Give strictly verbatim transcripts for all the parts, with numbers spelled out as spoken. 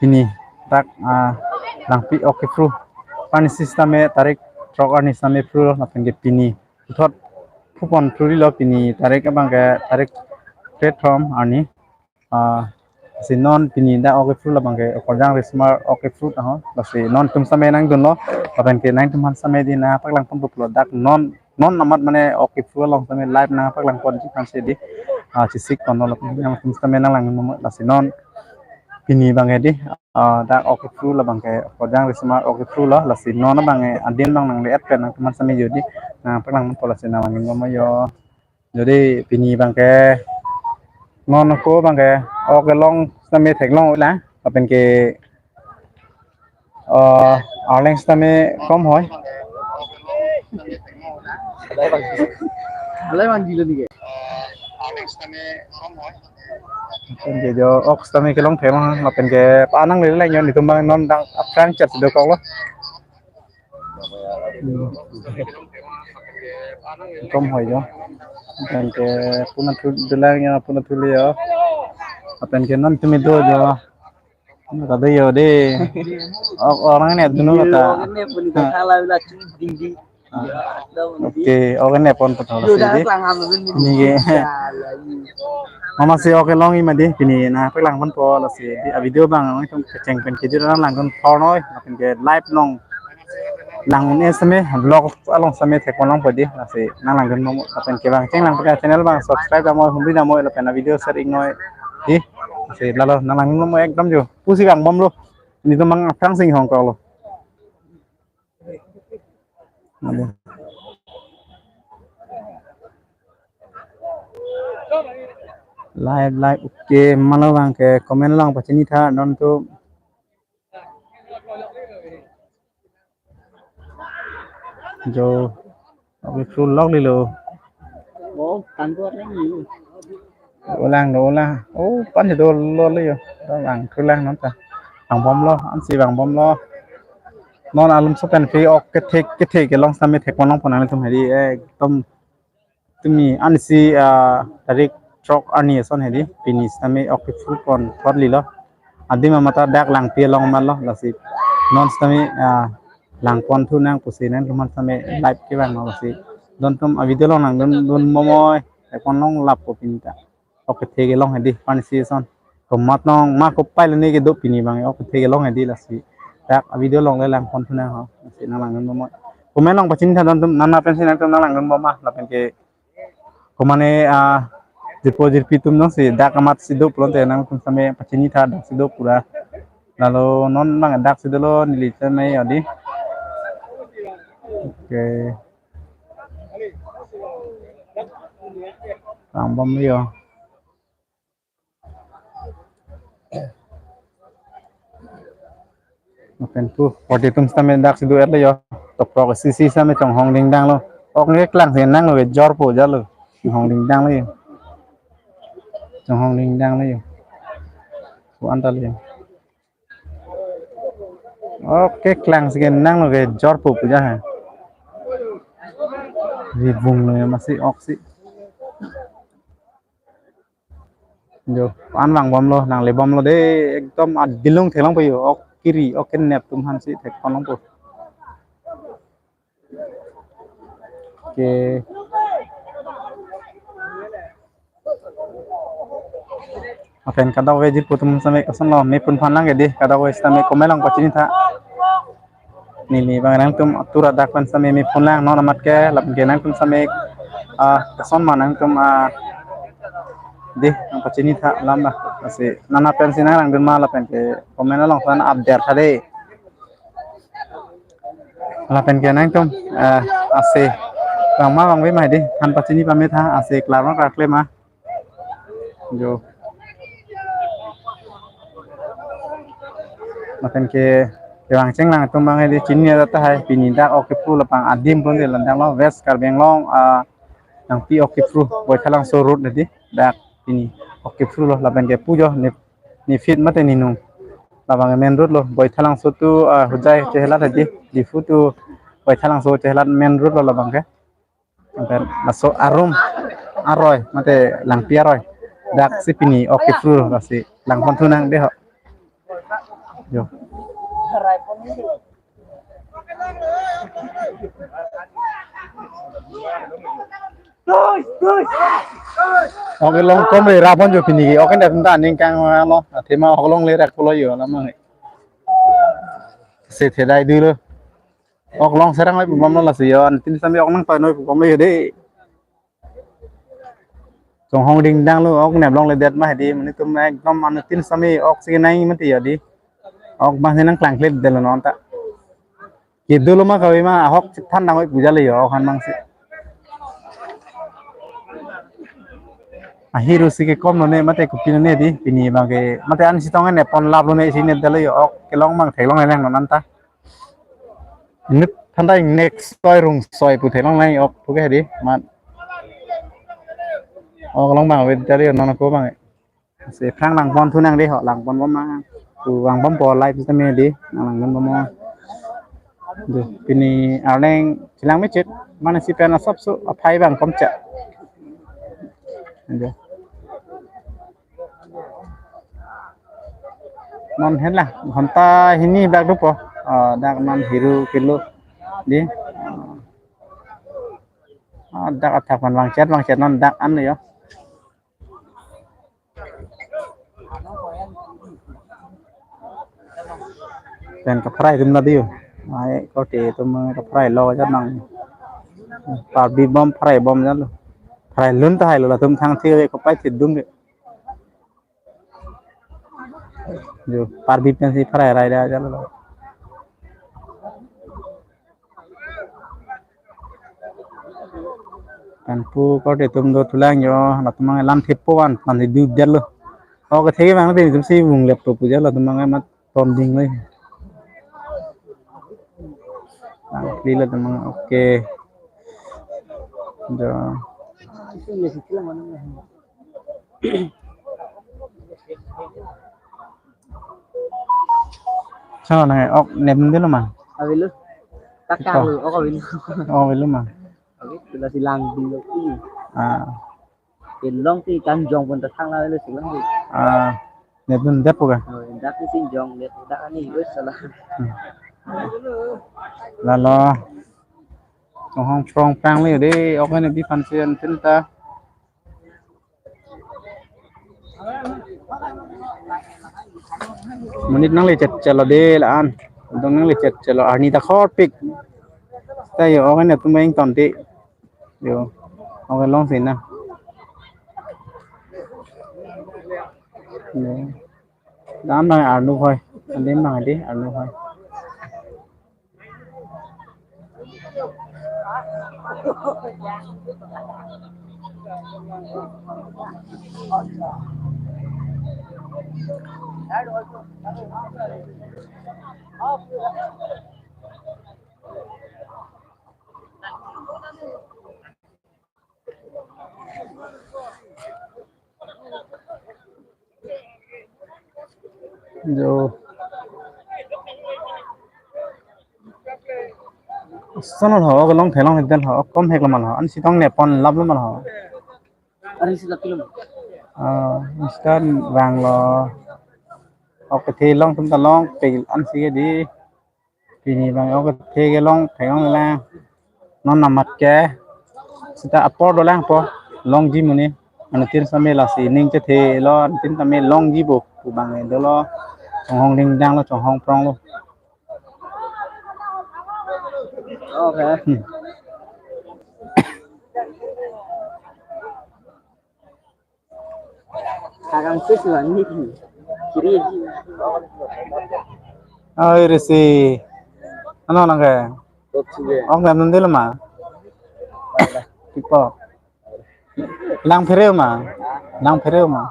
pini dak, ah, Langpi ok kephru. Pini sitame tarik throk arni sitame phru lo, lapen ke pini puthot phupon phru lo, pini tarik abang ke tarik kre-thom arni. Ah, lasi non pini dak ok kephru labang ke Okarjang Riso Amar ok kephru ta ho. Lasi non tum sitame nangdunlo, lapen ke nangtum aphan sitame di nangpaklang ponpo pulo, dak non non amat mane ok kephru along sitame live nangpaklang ponji aphan si di, ah, chesik ponlo, lapen nangtum sitame nanglang mo, lasi non pini abang ke di, ah, dak ok kephru labang ke Okarjang Riso Amar ok kephru lo, lasi non abang ke adim abang nangle-et pen nangtum aphan sitame jodi nangpaklang ponpo, lasi nanglang mo yo. Jodi pini abang ke non ako abang ke ok kelong sitame theklong lang, lapen ke, eh, arleng sitame kom hoi. Alai bang jilo ni ke. Lapen ke jo ok sitame kelong thek ma, lapen ke pa nangle lang yo, netum abang non dak aphrang chat si dokok lo. Hmm. Kom hoi jo. Lapen ke puna thu dolang yo, puna thu le yo. Lapen ke non tumi do jo. Ka do yo de. Ok, ok nangne dun lo ta. Ini pun itu salah bila ding ding. Ah. Ya, dah, oke, ok nangne pon puthot lo. Sudah si di. Kelang hal ini. Ini ke. Salah ini. Mama si ok kelong i ma di, pini nangpaklang ponpo, lasi di, ah, video abang nangtum kecheng pen kejut lang langdun thor noi, lapen ke live along lang un-e sitame, vlog along sitame thek pon longpo di, lasi nanglangdun mo, lapen ke bang cheng lang pen channel abang subscribe dam noi, humri dam noi, lapen a video share ik noi di, lasi lalo nanglangdun mo ekdom jo, pusi bang bom lo, netum abang aphrang si hong kok lo. Live, live, oke, mano abang ke comment along pachini tha, non tu. Jo, ok kephru lok lilo. Oh, kantor lagi. Ulang do ulang. Oh, pan do lo lo yo. Ulang thu lang non ta. Bang bom lo, ansi bang bom lo. Non alum so pen phi ok kethek kethek kelong sitame thek pon longpo nangtum hedi, eh, ekdom tumi ansi, ah, tarik throk arni ason hedi, pini sitame ok kephru pon thot lilo. Adim amat ta dak Langpi along amat lo, lasi non sitame, ah, lang pon thu nang pusi nangtum aphan sitame live kevang lo, lasi don tum a video along nangdun dun momoi, thek pon long lap po pini ta. Ok kethe kelong hedi, pini si ason. Komat nong ma kopai lone kedo pini abang ok kethe kelong hedi, lasi dak a video along le lang pon thu nang ho, lasi nanglangdun momoi. Comment along pachini tha don tum, nana pensi nangtum nanglangdun bom ma, lapen ke komane, ah, jirpo jirpi atum nong si dak amat si do pulote nangtum sitame pachini tha dak si do pura. Lalo non abang dak si dolo, neli sitame yo di. Oke. Bang bom yo. Lapen pu, poti atum sitame dak si do-et lo yo. Toprok isi isi sitame chonghong dingdang lo. Ok nangkeklang si nang lo ke jorpo ja lo. Chonghong dingdang lo yo. Chonghong dingdang lo yo. Ko-an ta lo yo. Ok keklang si ke nang lo ke jorpo pu ja ha. Ribung lo yo, masi ok si. Jo, an bang bom lo, nangle bom lo de, ekdom adilung theklong po yo, ok kiri, ok kenep atum aphan si thek pon longpo. Oke. Lapen kadokave jirpo atum sitame koson lo, me pun phan lang ke di, kadokave sitame comment along pachini tha. Neli abang nangtum atur adak pen sitame me pun lang non amat ke, lapen ke nangtum sitame, ah, koson ma nangtum, ah, di nang pachini tha alam ba. Lasi nana pensi nanglangdun ma lapen ke comment along san update tha de. Lapen ke nangtum, eh, ase bang ma bang ve ma di, than pachini pame tha, ase klar ma klar kle ma. Jo. Lapen ke kevang cheng lang atum abang hedi chini ta tahai, pini dak ok kephru labang adim pon de, landang lo West Karbi Anglong, ah, Langpi ok kephru, Baithalangso road hedi, dak pini ok kephru lo, lapen ke pu jo ne, ne feet mate ne nung. Labang main road lo, Baithalangso to, ah, Hojai chehelat hedi, Diphu to Baithalangso chehelat main road lo labang ke. Lapen laso arum aroi, mate Langpi aroi. Dak si pini ok kephru, lasi lang pon thu nang de ho. Jo. Ok, long kom le rapon jo pini ke. Ok, nda ta ning kanglo. Athema ok long le rak pulo jo la mang. Se thedai dolo. Ok long serang le bom lo lasi jo. Anuttin sami ok nangtoi noi pu kom le jo de. Chonghong dingdang lo, ok nep longledet ma hedi, monit atum ekdom anuttin sami ok si nai mati jo di. Ok bang si nangklangkledetlo non ta. Kedo lo ma kave ma, ahok than dang oi puja le jo, ok han bang si. Ahiru si kekom lo ne, mate kopi lo ne di, pini bang ke, mate ansi tong ne pon lap lo ne si ne dalo jo, ok kelong bang theklong le nang non ta. Inut thandai next soi rungsoi pu theklong nai ok pu ke di mat. Ok long bang ave jari non ko bang. Se phrang langpon thu nang de ho, langpon bom ma. Tu lang bompo live sitame di, nang langpon bom ma. Di, pini arleng chelang mechit, mane si pen asapso aphai bang kom cha. Di. Non henla, ghonta hini bak dopo. Ah, dak non hiru kilo. Di. Ah, dak athak man vangchet, vangchet non dak an jo. Pen kaphrai atum ta di jo. Ai, korte atum kaphrai lo jat nang. Parbi bom, phrai bom jat lo. Phrai lun tahai lo latum thang thi ve kopai thidung ke. Jo, parbi pensi phrai rai da jalo. Kan pu korte atum do thulang jo, latum mang lam thepo an, pan di du jalo. Ok, thek bang di atum si vung lep to pu jalo, latum mang mat ton ding le. Tang kli latum mang, ok. Jo. Chalo nang ok nepdun lo ma? Avelo. Takang lo, ok avelo. Ok avelo ma? Avelo, la si lang ding lo ki. Ah. Kelong ti kanjong pon ta thang la avelo si lang di. Ah. Nepdundet po ke? Oh, dak si jong, dak ani wes salah. Hmm. Lalo. Chonghong prong prang le de, ok ne bi pan si anuttin ta. Monit nanglechet chelo de la-an. Dong nanglechet chelo arni ta khorpik. Ta jo, ok ne atum ingtonte. Jo. Ok long si na. Jo. Dam nang arnu hoi. Adim nang adi arnu hoi. Jo. Sono ho, kelong theklong hekdel ho, kom hek lo ma lo, ansi tong nepon lap lo ma lo. Ansi lap lo. Ah, ansi ta vang lo. Ok, the long atum ta long, pe ansi ke di. Pini bang ok the kelong, theklong le. Non namat ke. Sita apor dolang po. Longji monit. Anuttin sami lasi ning chethe lo, anuttin sami longji bo. Pu bang dolo. Chonghong dingdang lo, chonghong prong lo. Ok. Hmm. Kakang sis mani. Kiri ji. Oi, resi. Ano nang ke? Top sige. Ok, nepdun de lo ma? Tipo. Lang phere ma. Lang phere ma.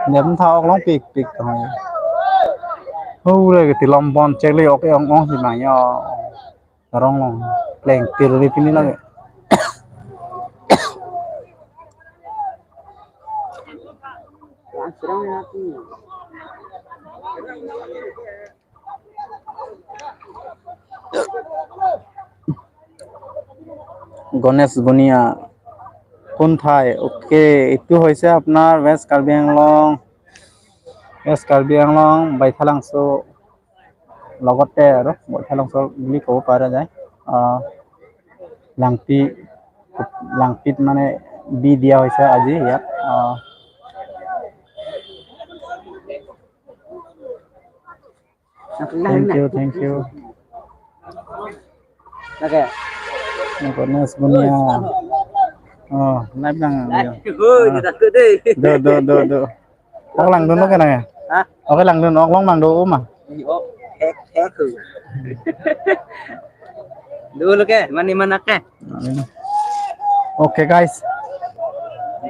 Nepdun tha, ok longpikpik tong. Ho re ke tilom bon chek le ok ong ong si ma yo. Rong long pleng tir ri pini lagi. Ganesh বনিয়া, কোন ঠাই? অ'কে, এইটো হৈছে আপোনাৰ west Karbi Anglong. Yes, Karbi Anglong, Baithalangso লগতে আৰু, Baithalangso বুলি ক'ব পৰা যায়। আহ, লাংপি, লাংপিত মানে বি দিয়া হৈছে আজি ইয়াত। Uh, thank you, thank you. Oke. Nangkotnya sebenarnya. Oh, live lang. Live, oh, ah. Takut deh. Do, do, do, do. Ako lang dun ka na. Ha? Okay lang dun, ako lang mang do uma. Oh, hek, hek. Dulu ke, mani mana ke? Okay, guys.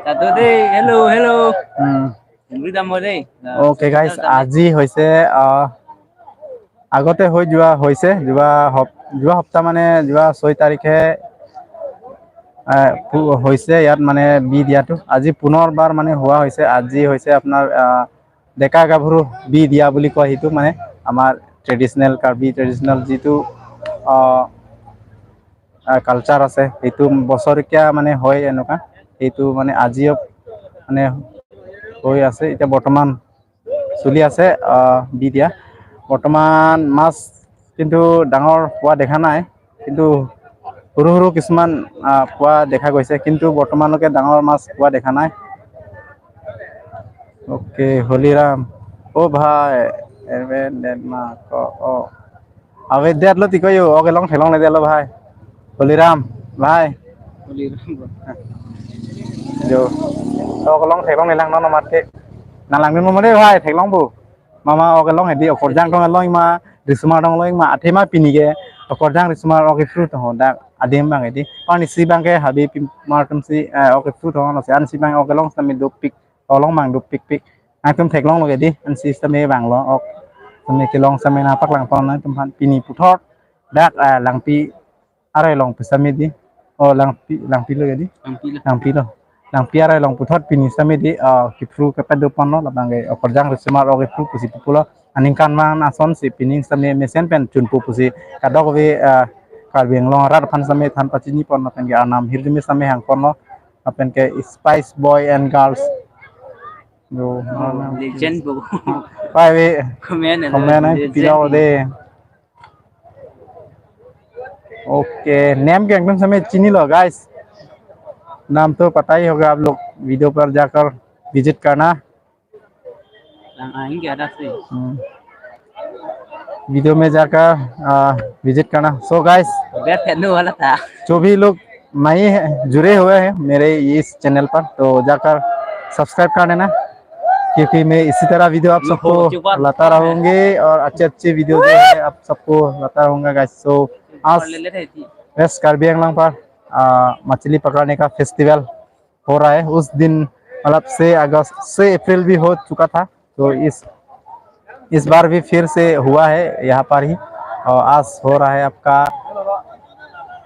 Satu deh, hello, hello. Hmm. Hindi damo deh. Nah, okay, guys, satu deh. আজি হৈছে, আহ, আগতে হৈ যোৱা হৈছে, যোৱা সপ-, যোৱা সপ্তাহ মানে যোৱা ছয় তাৰিখে, আহ, পু-, হৈছে ইয়াত মানে বি দিয়াটো। আজি পুনৰবাৰ মানে হোৱা হৈছে। আজি হৈছে আপোনাৰ, আহ, ডেকা গাভৰু বি দিয়া বুলি কয়, সেইটো মানে আমাৰ ট্ৰেডিশ্যনেল, কাৰ্বি ট্ৰেডিশ্যনেল যিটো, আহ, আহ, কালচাৰ আছে, সেইটো বছৰেকীয়া মানে হয় এনেকুৱা। সেইটো মানে আজিও মানে হৈ আছে। এতিয়া বৰ্তমান চলি আছে, আহ, বি দিয়া। বৰ্তমান মাছ কিন্তু ডাঙৰ পোৱা দেখা নাই, কিন্তু সৰু সৰু কিছুমান, আহ, পোৱা দেখা গৈছে, কিন্তু বৰ্তমানলৈকে ডাঙৰ মাছ পোৱা দেখা নাই। Okay, হলিৰাম। অ ভাই, এভেন ডেনমাৰ্ক, অ, অ। Avedetlo tiko yo, okay long theklongledetlo bhai. Holiram, bhai. Holiram, bro. Jo. To okay long theklonglelang non amat ke. Nang langdun mo de bhai, theklong bu. Mama okay long hedi, Okorjang tong long ma, Risumar tong long ma, athema pini ke, Okorjang Risumar okay fruit ho, dak adim bang hedi. Pan isi bang ke habi pimar tum si, eh, okay fruit ho, no si an si bang okay long sami dopik, tolong bang dopikpik. Nangtum theklonglo ke di, an si sami bang lo, ok. Sami kelong sami nangpaklangpon nangtum aphan pini puthot, dak, ah, Langpi arai along pusitame di. Oh, Langpi, Langpilo ke di? Langpilo. Langpilo. Langpi arai along puthot pini sitame di, ah, kipru kepadoponlo, labang ke Okorjang Risumar okay fruit pusi pupulo. Aningkanvang asonsi pini sitame mesen pen chunpo pusi kadokave, ah, Karbi Anglong arat aphan sitame than pachiniponlo, lapen ke arnam hirjume sitame hangponlo, lapen ke Spice Boy and Girls. Yo, oh, mana? Legend, bro. Pai ve. Comment, comment hai, legend pilo de. Okay, name ke ekdom sitame chinilo, guys. नाम तो पता ही होगा आप लोग, video पर जाकर visit करना। Lang aing ke ada sih. Hmm. Video में जाकर, आ, visit करना। So guys, bet है नु वाला था। जो भी लोग नए हैं, जुड़े हुए हैं मेरे इस चैनल पर, तो जाकर सब्सक्राइब कर लेना, क्योंकि मैं इसी तरह वीडियो आप सबको लाता रहूंगी और अच्छे अच्छे वीडियो जो है आप सबको लाता रहूंगा, गाइस। So आज वेस्ट कार्बी आंगलोंग पर, आ, मछली पकड़ने का फेस्टिवल हो रहा है। उस दिन, मतलब, छह अगस्त, छह अप्रैल भी हो चुका था, तो इस, इस बार भी फिर से हुआ है यहाँ पर ही। और आज हो रहा है आपका,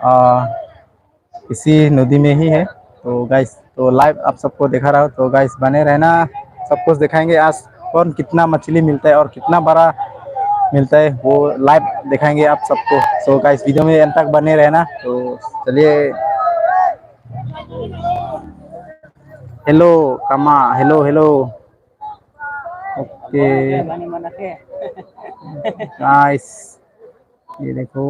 आ, इसी नदी में ही है। तो गाइस, तो लाइव आप सबको दिखा रहा हूँ। तो गाइस, बने रहना, सब कुछ दिखाएंगे आज कौन कितना मछली मिलता है और कितना बड़ा मिलता है, वो लाइव दिखाएंगे आप सबको। So गाइस, वीडियो में एंड तक बने रहना। तो चलिए, हेलो कमा, हेलो, हेलो। ओके गाइस, ये देखो,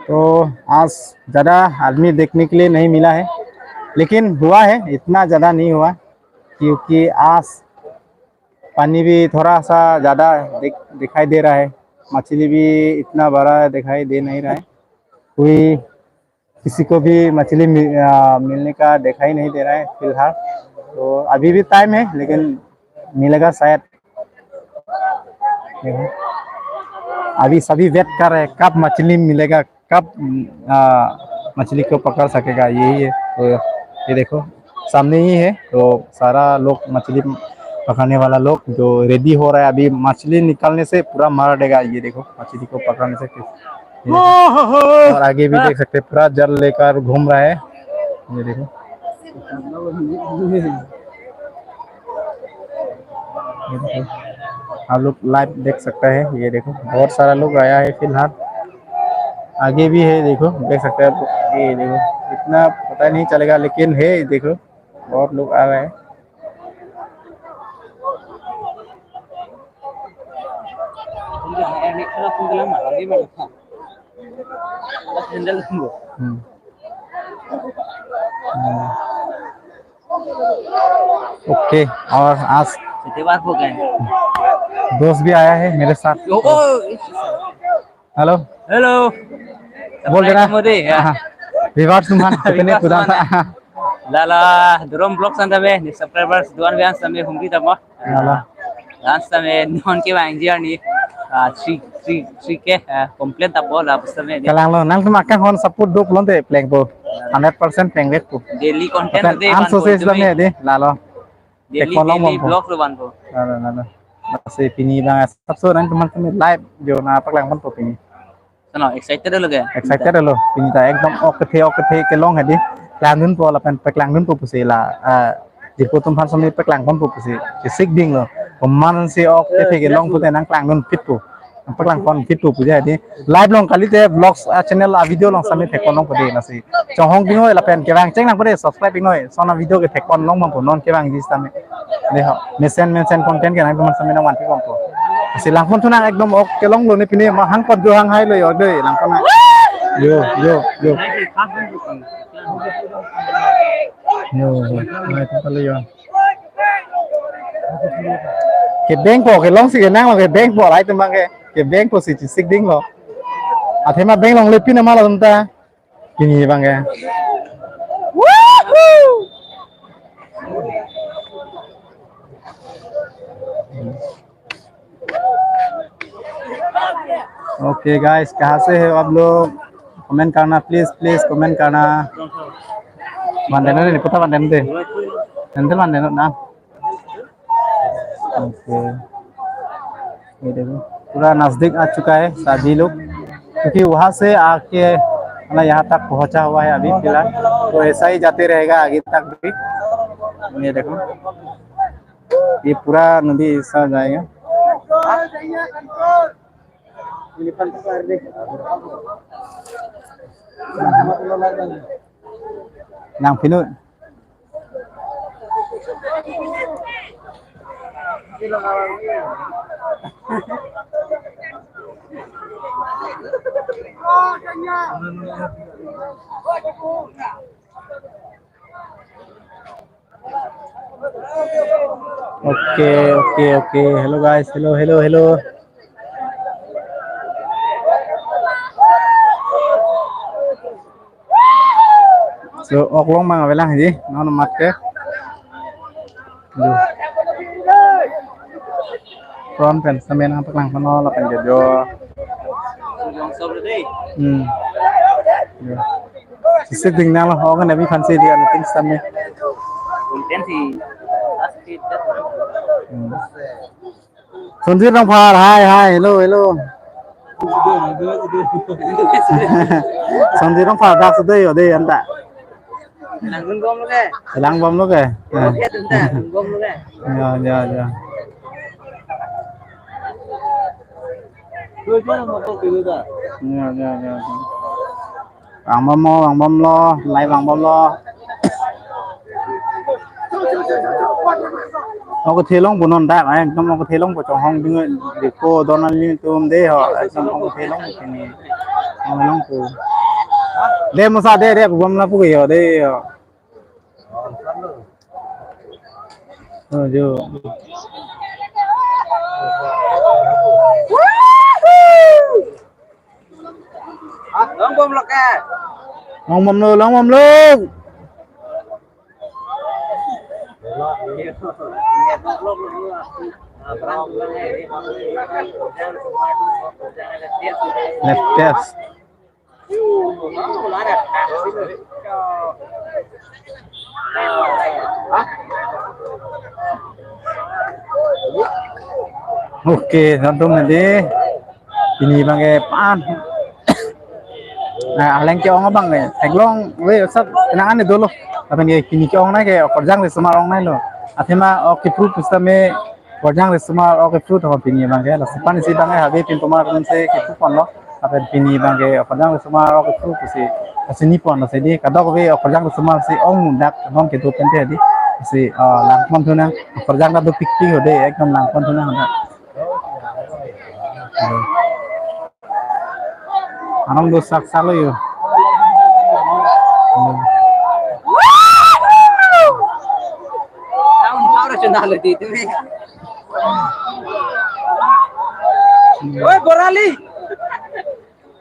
तो आज ज्यादा आदमी देखने के लिए नहीं मिला है, लेकिन हुआ है, इतना ज्यादा नहीं हुआ, क्योंकि आज पानी भी थोड़ा सा ज्यादा दिख-, दिखाई दे रहा है, मछली भी इतना बड़ा दिखाई दे नहीं रहा है। कोई, किसी को भी मछली मिल-, आ, मिलने का दिखाई नहीं दे रहा है फिलहाल। तो अभी भी टाइम है, लेकिन मिलेगा शायद। देखो, अभी सभी वेट कर रहे हैं, कब मछली मिलेगा, कब, आ, मछली को पकड़ सकेगा, यही है। तो ये देखो, सामने ही है, तो सारा लोग मछली पकड़ने वाला लोग जो रेडी हो रहा है, अभी मछली निकालने से पूरा मार देगा। ये देखो, मछली को पकड़ने से, ये देखो। और आगे भी देख सकते हैं, पूरा जाल लेकर घूम रहा है। ये देखो, ये देखो, आप लोग लाइव देख सकता है। ये देखो, बहुत सारा लोग आया है फिलहाल, आगे भी है, देखो, देख सकते हैं आप लोग। ये देखो, इतना पता नहीं चलेगा, लेकिन है, देखो। बहुत लोग आ रहे हैं। Hmm. Hmm. ओके, और आज दोस्त भी आया है मेरे साथ। Hello. Hello. Boleh na? Mode, ya. Viewers teman, kita ni viewers teman, ya. Lala, Durom Vlogs an tame, ne subscribers duan vean tame humri tamo. Lala. Last time non kevangji arni, ah, three, three, three K, ah, complete tapo la pusitame. Kalang lo, nangtum akanghon support do pulote plengpo. Hundred percent plengvekpo. Daily content lapen de an vanpo sukses tame. Dei, lalo. Daily, daily vlog lo vanpo. Lalo, lalo. Lasi pini bang asapso nangtum tame live jo nangpaklangponpo pini. Sono, excited lo ke? Excited lo. Pini ta ekdom ok kethe, ok kethe kelong hedi. Klangdunpo lapen paklangdunpo pusi la, ah, jirpo atum aphan sami paklangponpo pusi. Chesik dinglo. Komansi ok kethe kelong pute nangklangdun phitpo. Nangpaklangpon phitpo puja hedi. Live along kalite vlogs, ah, channel, ah, video along sami thekponlongpo dei lasi. Chonghong dingoi lapen kevang chenglangpo dei, subscribe dingoi. Sona video ke thekponlongpo non kevangji sami. Dei ho. Mesen mesen content ke nangtum aphan sami nangvanpiponpo. Lasi langpon thunang ekdom ok kelong lo ne pini ma hangpon jo hanghailo yo dei langpon na. Yo, yo, yo. Yo, yo. Nai tum kali yo. Kevangpo kelongsi kenanglo kevangpo laitum bang ke. Kevangpo si chesik dinglo. Athema vang longle pin ma latum ta. Pini bang ke. Okay guys, कहाँ से हो आप लोग? कमेंट करना please, please comment करना। Vanden de, ne puta vanden de. Vanden, vanden na. Okay, ये देखो, पूरा नजदीक आ चुका है सभी लोग, क्योंकि वहां से आके ना यहाँ तक पहुंचा हुआ है अभी फिलहाल, तो ऐसा ही जाते रहेगा आगे तक भी। ये देखो, ये पूरा नदी ऐसा जाएगा। Nang pinu. Okay, okay, okay. Hello guys, hello, hello, hello. So, ok long mang avelang hedi, non mat ke. Aduh. Front pen semen apa kelang kono lapen jojo. Hmm. Yo. Sisi ding nang lo, ok na bi fancy dia, penting semen. Penting sih. Hmm. Sonjit Rongphar, hi, hi, hello, hello. Sonjit Rongphar, dak sudah yo deh, anta. Langdun bom lo ke? Lang bom lo ke? Oke, anta, bom lo ke? Ya, ya, ya. Ya, ya, ya, ya. Vang bom lo, vang bom lo, lai vang bom lo. Ok thelong punon dak, eh, ekdom ok thelong pu chonghong ding, diko don alim atum dei ho, ekdom ok thelong pu pini. Vang bom lo pu. Dei mosa dei, dei bom la pu yo dei ho. Oh, jo. Long bom lo ke? Long bom lo, long bom lo. Let's test. Oke, nonton nanti. Pini bang ke pan. Nah, aleng ke-ong abang ke. Theklong, we, sab, kenangan ni dolo. Tapi ni pini ke-ong nai ke, Okarjang Risomar ong nai lo. Athema, ok kepru pusitame, Okarjang Risomar, ok kepru thong pini bang ke. Lasi pan isi bang ke, habe pintomar pen si kepru pon lo. Tapi pini bang ke, Okarjang Risomar, ok kepru pusi. Lasi ni pon, lasi di, kadokave, Okarjang Risomar si ong dak, non kedo pen te di. Si, ah, langpon thu nang. Perjang ta dopikpik ho de, ekdom langpon thu nang ho de. Anong do sak salo yo. Hmm. Tahun baru sudah lo di itu. Oi, Borali.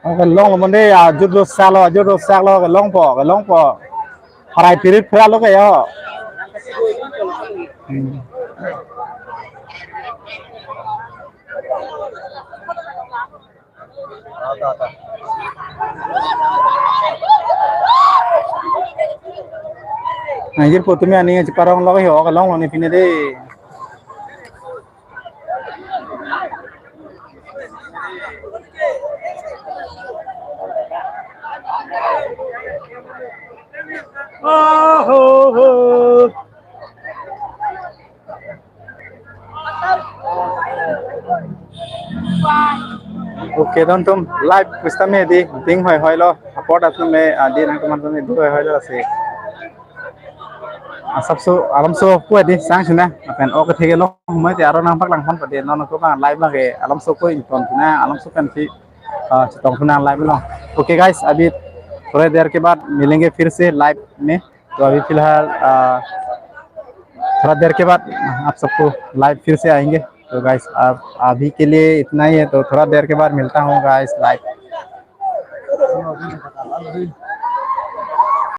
Oke, long lo mande ya, jut lo salo, jut lo salo, ke longpo, ke longpo. Harai pirit phra lo ke yo. Hmm. Angjir po tumi ani cheparong lo ke ho, ke long lo ni pine de. Oke, don atum live pusitame di ding hoi hoi lo, support atum me, ah, di nangtum atum me di hoi hoi lo si. Asapso, alamso pu di sang sina, apen oke theke long mai te aro nangpaklangpon pade, non ko bang live bang ke, alamso ko ington sina, alamso kan si, ah, chetong sina live lo. Okay guys, अभी थोड़ी देर के बाद मिलेंगे फिर से लाइव में। तो अभी फिलहाल, आ, थोड़ा देर के बाद आप सबको लाइव फिर से आएंगे। तो गाइस, आप अभी के लिए इतना ही है, तो थोड़ा देर के बाद मिलता हूँ गाइस लाइव।